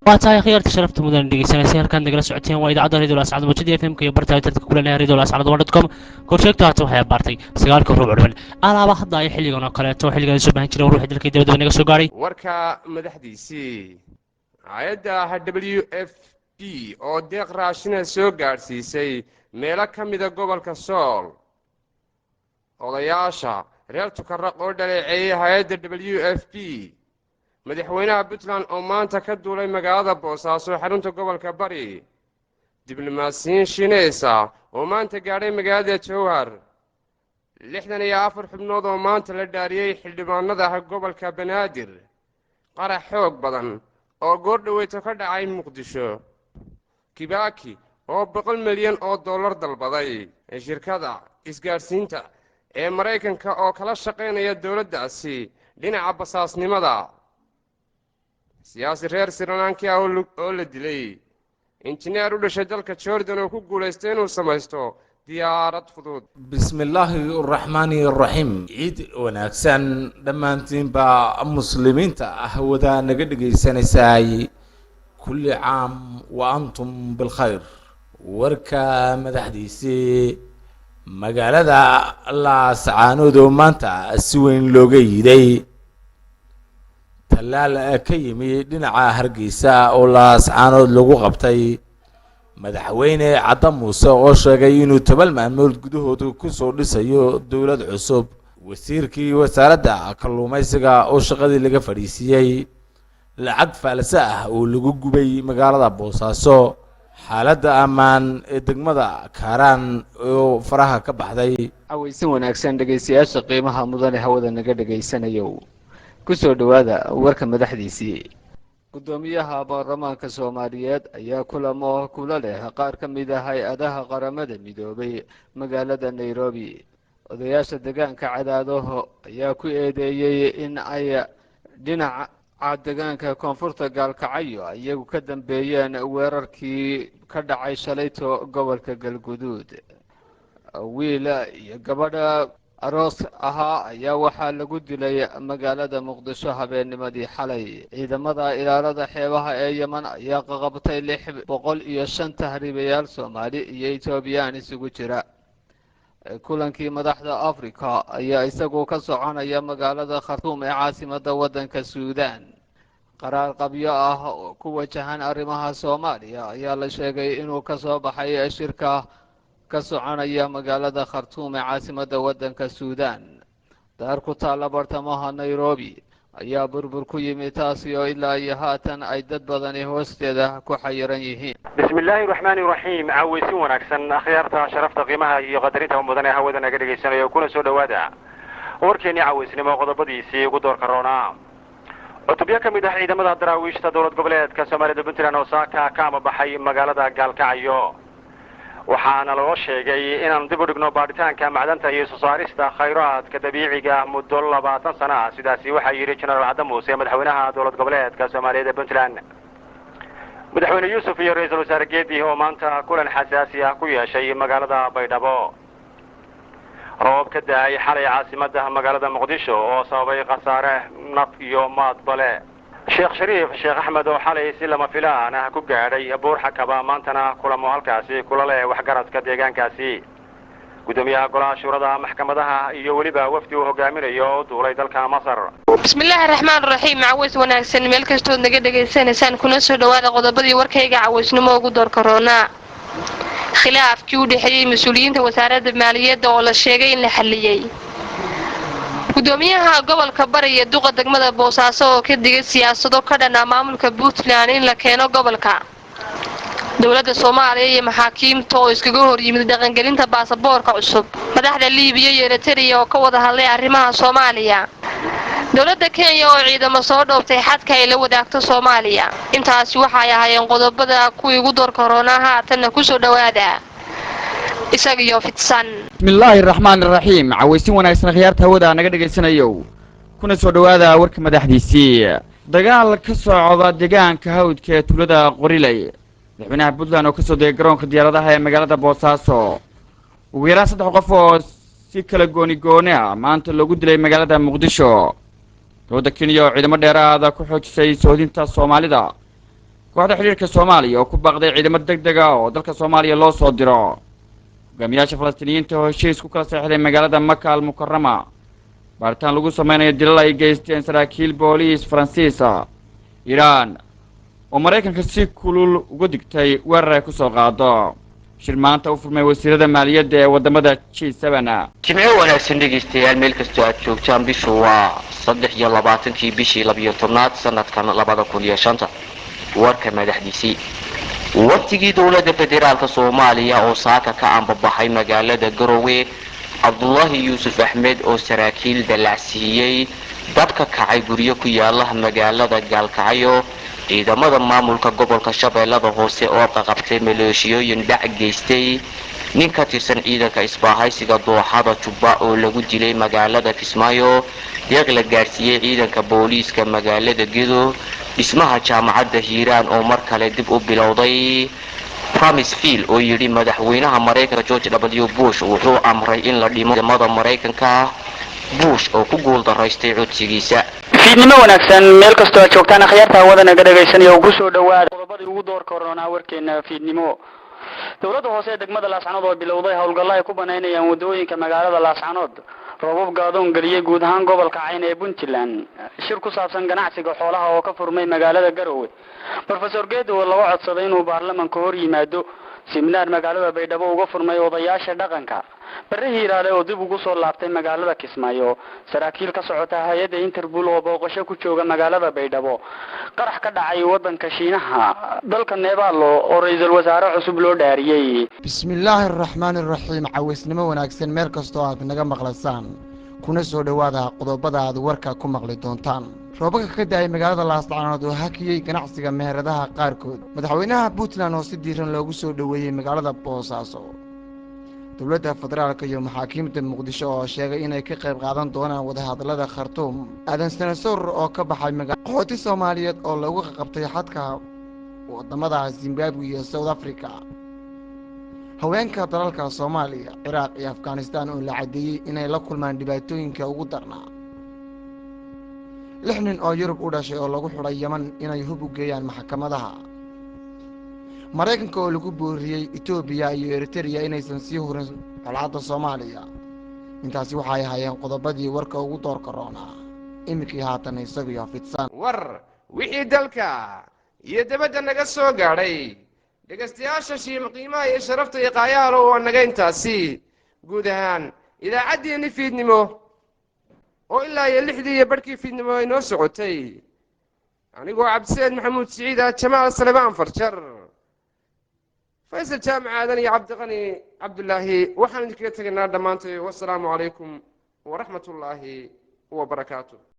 Waa tahay, khiyaarta sharafta mudan dhegeysanaysa, halkaan nagala socoteen waa idaacadda Radio Lascad, mawjada FM-ka iyo barta internetka ku leenahay radiolascad.com. Korsheegto haatan waxay abaartay 9:15. Alaaba hadda ay xilligan oo kaleeto xilligan soo baahan jiray ruuxii dalkii dibadda naga soo gaaray. Warka madaxdiisii: hay-adda WFP oo deeq raashina soo gaadhsiisay meelo ka mida gobolka Sool. Odayaasha reer Tukaraq oo dhaleeceeyey hay-adda WFP. Madaxweynaha Puntland oo maanta ka duulay magaalada Boosaaso, xarunta gobolka Bari. Diblomaasiyiin Shiinaysa oo maanta gaadhay magaalada Jowhar. 64 xubnood oo maanta la dhaariyey xildhibaanada gobolka Banaadir. Qarax xoog badan oo goordhaweyto ka dhacay Muqdisho. Kibaki oo $100 milyan dalbaday shirkada isgaadhsiinta ee Maraykanka oo kala shaqaynaya dowladdaasi dhinaca basaasnimada. Siyaasi reer Srilanka oo la dilay. Injineer u dhashay dalka Jordan oo ku guulaystay inuu samaysto diyaarad fudud. Bismillaahi raxmaani raxiim. Ciid wanaagsan dhammaantiinba muslimiinta ah wada naga dhegaysanaysaay. Kulli caam wa antum bilkhayr. Warka madaxdiisii: magaalada Laascaanood oo maanta si weyn looga yiday. Tallaal ka yimi dhinaca Hargeysa oo Laascaanood lagu qabtay. Madaxweyne Cadda Muuse oo sheegay inuu 10 maalmood gudahooda kusoo dhisayo dowlad cusub. Wasiirkii wasaaradda kalluumaysiga oo shaqadii laga fadhiisiiyey. Lacag faalse ah oo lagu gubay magaalada Boosaaso. Xaaladda ammaan ee degmada Kaaraan oo faraha ka baxday. Cawaysin wanaagsan, dhegaystayaasha qiimaha mudane hawada naga dhegaysanayow, kusoo dhowaada warka madaxdiisii. Guddoomiyaha baarlamaanka Soomaaliyeed ayaa kulamo kula leh qaar ka mid ah hay-adaha Qaramada Midoobay magaalada Nairobi. Odayaasha degaanka Cadaado ayaa ku eedeeyey in ay dhinaca degaanka koonfurta Gaalkacyo iyagu ka dambeeyeen weerarkii ka dhacay shalayto gobolka Galguduud. Wiil iyo gabadha aroos ahaa ayaa waxaa lagu dilay magaalada Muqdisho habeennimadii xalay. Ciidamada ilaalada xeebaha ee Yeman ayaa qaqabtay 605 tahriibayaal Soomaali iyo Etoobiyaan isugu jira. Kulankii madaxda Africa ayaa isagu ka soconaya magaalada Khartuum ee caasimadda waddanka Suudaan. Qaraar qabyo ah oo ku wajahan arrimaha Soomaaliya ayaa la sheegay inuu ka soo baxay shirka ka soconaya magaalada Khartuum ee caasimadda waddanka Suudaan. Daar ku taalla bartamaha Nairobi ayaa burbur ku yimi, taasi oo ilaa iyo haatan ay dad badani hoosteeda ku xayiran yihiin. Bismi illaahi raxmaani raxiim. Caaweysin wanaagsan, akhyaarta sharafta, qiimaha iyo qadarinta mudan ee hawada naga dhegaysanayo, kuna soo dhowaada warkeennii caweysnimo qodobadiisii ugu doorka roonaa. Cutubyo ka mid ah ciidamada daraawiishta dowlad goboleedka Soomaalida Puntland oo saaka ka amabaxay magaalada Gaalkacyo. Waxaana loo sheegay inaan dib u dhigno baadhitaanka macdanta iyo soo saarista khayraadka dabiiciga muddo 20 sano ah. Sidaasi waxaa yidhi Jenaraal Cadda Muuse, madaxweynaha dowlad goboleedka Soomaaliyeed ee Puntland. Madaxweyne Yuusuf iyo ra-iisul wasaare Geedi oo maanta kulan xasaasi ah ku yeeshay magaalada Baydhabo. Roobab ka da-ay xalay caasimadda magaalada Muqdisho oo sababay khasaare naf iyo maadba leh. Sheekh Shariif Sheekh Axmed oo xalay si lama filaan ah ku gaadhay Buur Xakaba, maantana kulamo halkaasi kula leh waxgaradka deegaankaasi. Guddoomiyaha golaha shuurada maxkamadaha iyo weliba wafdi uu hogaaminayo oo duulay dalka Masar. Bismillaahi raxmaan raxiim. Caways wanaagsan meel kastood naga dhegaysanaysaan, kuna soo dhowaada qodobadii warkayga cawaysnimo ugu doorka roonaa. Khilaafkii u dhexeeyey mas-uuliyiinta wasaaradda maaliyadda oo la sheegay in la xalliyey. Gudoomiyaha gobolka Bari iyo duqa degmada Boosaaso oo ka digay siyaasado ka dhan ah maamulka Puntland in la keeno gobolka. Dowladda Soomaaliya iyo maxaakiimta oo iskaga hor yimid dhaqangelinta baasaboorka cusub. Madaxda Liibiya iyo Eritariya oo ka wada hadlay arrimaha Soomaaliya. Dowladda Kenya oo ciidamo soo dhoobtay xadka ay la wadaagto Soomaaliya. Intaasi waxay ahaayeen qodobada kuwii ugu doorka roonaa. Haatanna kusoo dhowaada isagiyo fidsan. Bismillaahi raxmaan iraxiim. Cawaysin wanaagsan, khiyaarta hawada naga dhegaysanayow. Kuna soo dhowaada warka madaxdiisii. Dagaal ka socda deegaanka hawdka ee tuulada Qoriley. Madaxweynaha Puntland oo kasoo degay garoonka diyaaradaha ee magaalada Boosaaso. Ugu yaraan 3 qof oo si kala gooni gooni ah maanta loogu dilay magaalada Muqdisho. Dowladda Kenya oo ciidamo dheeraada ku xoojisay sohdinta Soomaalida. Kooxda xidhiirka Soomaaliya oo ku baaqday ciidamo deg deg ah oo dalka Soomaaliya loo soo diro. Hogaamiyaasha Falastiiniyiinta oo heshiis ku kala saxeixday magaalada Maka Al Mukarama. Baaritaan lagu sameynayo dilal ay geysteen saraakiil booliis Faransiisa. Iiraan oo Maraykanka si kulul uga digtay weerar ay kusoo qaado. Shir maanta u furmay wasiirada maaliyadda ee wadamada G7. Jimco wanaagsan dhegaystayaal, meel kastoo aad joogtaan. Bishu waa 23-kii bishii 12aad sanadkan 2005. Warka madaxdiisii. Wafdigii dowladda federaalka Soomaaliya oo saaka ka ambabaxay magaalada Garowe. Cabdulaahi Yuusuf Axmed oo saraakiil dallacsiiyey. Dab ka kacay guryo ku yaala magaalada Gaalkacyo. Ciidamada maamulka gobolka Shabeellada Hoose oo qaqabtay maleeshiyooyin dhac geystay. Nin ka tirsan ciidanka isbaahaysiga dooxada Jubba oo lagu dilay magaalada Kismaayo. Deeq la gaadhsiiyey ciidanka booliiska magaalada Gedo. Dhismaha jaamacadda Hiiraan oo mar kale dib u bilowday. Rumsfeld oo yidhi madaxweynaha Maraykanka George W Bush wuxuu amray in la dhimo ciidamada Maraykanka. Bush oo ku guuldaraystay codsigiisa. Fiidnimo wanaagsan meel kastoo aad joogtaan, akhyaarta hawada naga dhegaysanaya oo kusoo dhawaada qodobadii ugu doorka horanaa warkeena fiidnimo. Dowladda hoose ee degmada Laascanood oo bilowday howlgallo ay ku banaynayaan wadooyinka magaalada Laascanood. Roobab gaadoon geliyey guud ahaan gobolka Cayn ee Puntland. Shir ku saabsan ganacsiga xoolaha oo ka furmay magaalada Garowe. Professor Gedo oo laga codsaday inuu baarlamanka hor yimaado. Siminaar magaalada Baydhabo uga furmay odayaasha dhaqanka. Bare Hiiraale oo dib ugu soo laabtay magaalada Kismaayo. Saraakiil ka socota hay-adda Interpol oo booqasho ku jooga magaalada Baydhabo. Qarax ka dhacay wadanka Shiinaha. Dalka Nebaal oo ra-iisul wasaare cusub loo dhaariyey. Bismillaahi araxmaani araxiim. Cawaysnimo wanaagsan meel kastoo aad naga maqlasaan, kuna soo dhowaada qodobada aad warka ku maqli doontaan. Roobabka ka da-ay magaalada Laascanood oo hakiyey ganacsiga meheradaha qaarkood. Madaxweynaha Puntland oo si diiran loogu soo dhoweeyey magaalada Boosaaso. Dowladda federaalka iyo maxaakiimta Muqdisho oo sheegay inay ka qayb qaadan doonaan wadahadallada Khartuum. Aadan Sanasor oo ka baxay qaxooti Soomaaliyeed oo lagu qabtay xadka wadamada Zimbabwe iyo South Africa. Haweenka dalalka Soomaaliya, Ciraaq iyo Afghanistan oo la caddeeyey inay la kulmaan dhibaatooyinka ugu darnaa. 6 nin oo Yurub u dhashay oo lagu xidhay Yeman inay hub u geeyaan maxkamadaha. Maraykanka oo lagu booriyey Etoobiya iyo Eritereya inaysan sii hurin colaadda Soomaaliya. Intaasi waxay ahaayeen qodobadii warka ugu doorka roonaa. Iminkii haatan isaguyo fidsan. War wixii dalka iyo debadda naga soo gaadhay, dhegaystayaasha shiim qiimaha iyo sharafta iyo qaayaalo, waa naga intaasi guud ahaan idaacaddeenni fiidnimo oo ilaa iyo 6dii iyo barhkii fiidnimo ay noo socotay. Anigoo Cabdiseed Maxamuud Siciid ah, Jamaal Salebaan Farjar, Faysal Jaamac Aadan iyo Cabdiqani Cabdulaahi, waxaan idinkaga tegaynaa dhammaantay wasalaamu calaykum waraxmat ullaahi wabarakaatu.